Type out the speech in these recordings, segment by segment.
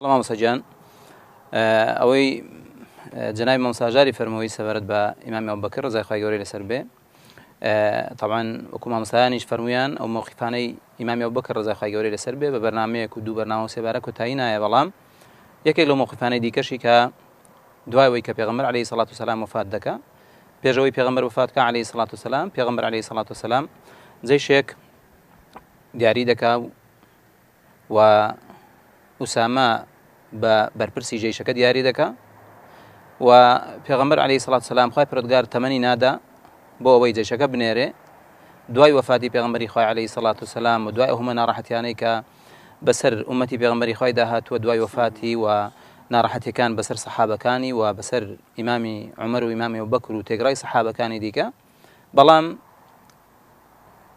بەڵێ مامۆستا گیان ئەوەی جەنابی مامۆستا هەژاری فەرمووی سەبارەت بە ئیمامی ئەبوبەکر ڕەزای خوای گەورەی لەسەر بێ طبعا وەکو مامۆستایانیش فەرموویان ئەو مەوقیفانەی ئیمامی ئەبوبەکر ڕەزای خوای گەورەی لەسەر بێ بە بەرنامەیەک و دوو بەرنامە و سێبارە کۆتایی نایە بەڵام یەکێک لەو مەوقیفانەی دیکەشی کە دوای ئەوەی کە پێغەمبەر عەلەیهی سەڵات و سەلام وەفات دەکا پێش ئەوەی پێغەمبەر وەفات کا عەلەیهی سەڵات و سەلام پێغەمبەر عەلەیهی سەڵات و سەلام جەیشێک دیاری دەکا و ئوسامە بە بەرپرسی جەیشەکە دیاری دەکا و پێغەمبەر عەلەیهی سڵات سەلام خوای پەروەردگار تەمەنی نادا بۆ ئەوەی جەیشەکە بنێرێ دوای وەفاتی پێغەمبەری خوای عەلەیهی سڵات و سەلام و دوای ئەو هەموو ناڕەحەتیانەی کە بەسەر ئومەتی پێغەمبەری خوای داهاتووە دوای وەفاتی و ناڕەحەتیەکان بەسەر سەحابەکانی و بەسەر ئیمامی عومەر و ئیمامی ئەبوبەکر و تێگڕای سەحابەکانی دیکە بەڵام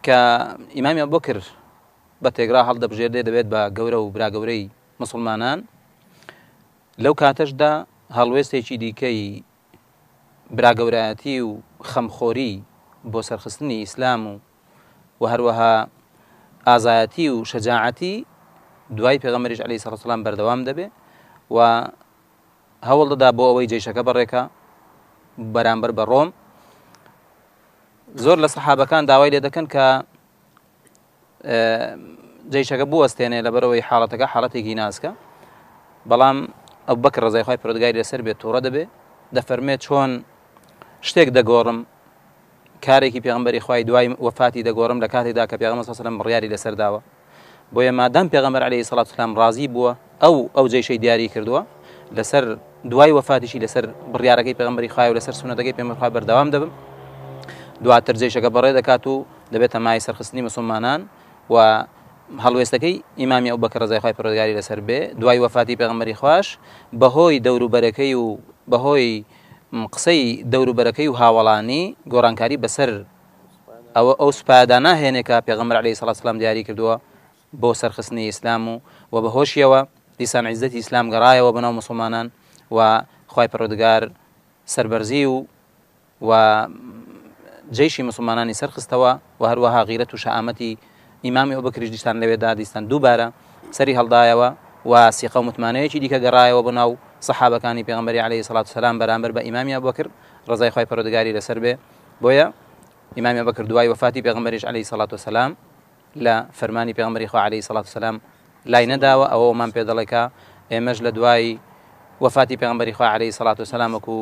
کە ئیمامی ئەبوبەکر بە تێگرا هەڵدەبژێردێ دەبێت بە گەورە و برا گەورەی موسڵمانان، لەو کاتەشدا هەڵوێستێکی دیکەی برا گەورایەتی و خەمخۆری بۆ سەرخستنی ئیسلام و و هەروەها ئازایەتی و شەجاعەتی دوای پێغەمبەریش عەلەیهی سڵات وسلام بەردەوام دەبێ و هەوڵ دەدا بۆ ئەوەی جەیشەکە بەڕێکا بەرامبەر بە ڕۆم زۆر لە سەحابەکان داوای لێ دەکەن کە جەیشەکە بوەستێنێ لەبەرەوەی حاڵەتەکە حاڵەتێکی ناسکە بەڵام ئەو بەکر ڕزای خی پرۆدگاری لەسەر بێت تووڕە دەبێ دەفەرمێ چۆن شتێک دەگۆڕم کارێکی پێغمبەری خوای دوای وەفاتی دەگۆڕم لە کاتێکدا کە پێغەمبەر صلی الله بڕیاری لەسەر داوە بۆیە مادام پێغەمبەر عەلەیهی سڵات وسلام ڕازی بووە ئەو ئەو جەیشەی دیاری کردووە لەسەر دوای وەفاتیشی لەسەر بڕیارەکەی پێغەمبەری خوای و لەسەر سوننەتەکەی پێغەمبەر خوای بەردەوام دەبم دواتر جەیشەکە بەڕێ دەکات و دەبێتە مای سەرخستنی مسلمانان و هەڵوێستەکەی ئیمامی ئەو بەکر ڕەزای خوای پەروەردگاری لەسەر بێ دوای وەفاتی پێغەمبەری خواش بەهۆی دەوروبەرەکەی و بەهۆی قسەی دەوروبەرەکەی و هاوەڵانی گۆڕانکاری بەسەر ئەوە ئەو سوپایەدا ناهێنێ کە پێغەمبەر عەلەیهی سڵات سلام دیاری کردووە بۆ سەرخستنی ئیسلام و و بەهۆشیەوە دیسان عیزەتی ئیسلام گەڕایەوە بەناو موسڵمانان و خوای پەروەردگار سەربەرزی و و جەیشی موسڵمانانی سەرخستەوە و هەروەها غیرەت و شەهامەتی ئیمامی ئەوبەکریش دیسان لەوێدا دیسان دووبارە سەری هەڵدایەوە و سیقە و متمانەیەکی دیکە گەڕایەوە بۆ ناو سەحابەکانی پێغەمبەری عەلەیهی سڵات سەلام بەرامبەر بە ئیمامی ئەبوبەکر ڕەزای خوای پەروەردگاری لەسەر بێ بۆیە ئیمامی ئەبوبەکر دوای وەفاتی پێغەمبەریش عەلەیهی سڵات وسلام لە فەرمانی پێغەمبەری خوا عەلەیهی سڵات وسلام لای نەداوە ئەوەمان پێ دەڵێ کە ئێمەش لە دوای وەفاتی پێغەمبەری خوا عەلەیهی سڵات وسلام وەکو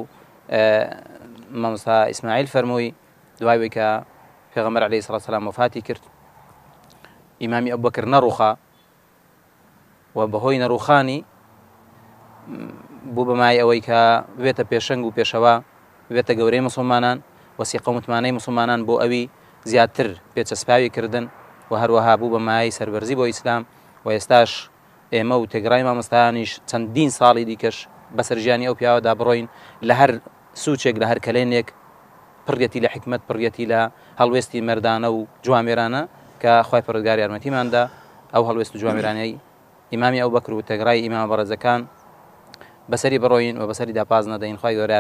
مامۆستا ئیسماعیل فەرمووی دوای وەی کە پێغەمبەر عەلەیهی سڵات وسلام وەفاتی کرد ئیمامی ئەبوبەکر نەڕوخا و بەهۆی نەڕوخانی بوو بە مای ئەوەی کە ببێتە پێشەنگ و پێشەوا ببێتە گەورەی مسلمانان و سیقە و متمانەی مسلمانان بۆ ئەوی زیاتر پێچەسپاوی کردن و هەروەها بوو بە مایەی سەربەرزی بۆ ئیسلام و ئێستاش ئێمە و تێگڕای مامۆستایانیش چەندین ساڵی دیکەش بەسەر ژیانی ئەو پیاوەدا بڕۆین لە هەر سوچێک لە هەر کەلێنێک پڕیەتی لە حیکمەت پڕیەتی لە هەڵوێستی مەردانە و جوامێرانە کە خوای پەروەردگار یارمەتیمان دا ئەو هەڵوێست و جوامێرانەی ئیمامی ئەوبەکر و تێگڕای ئیمامە بەڕێزەکان بەسەری بڕۆین و بەسەریدا پاز نەدەین خوای گەورە.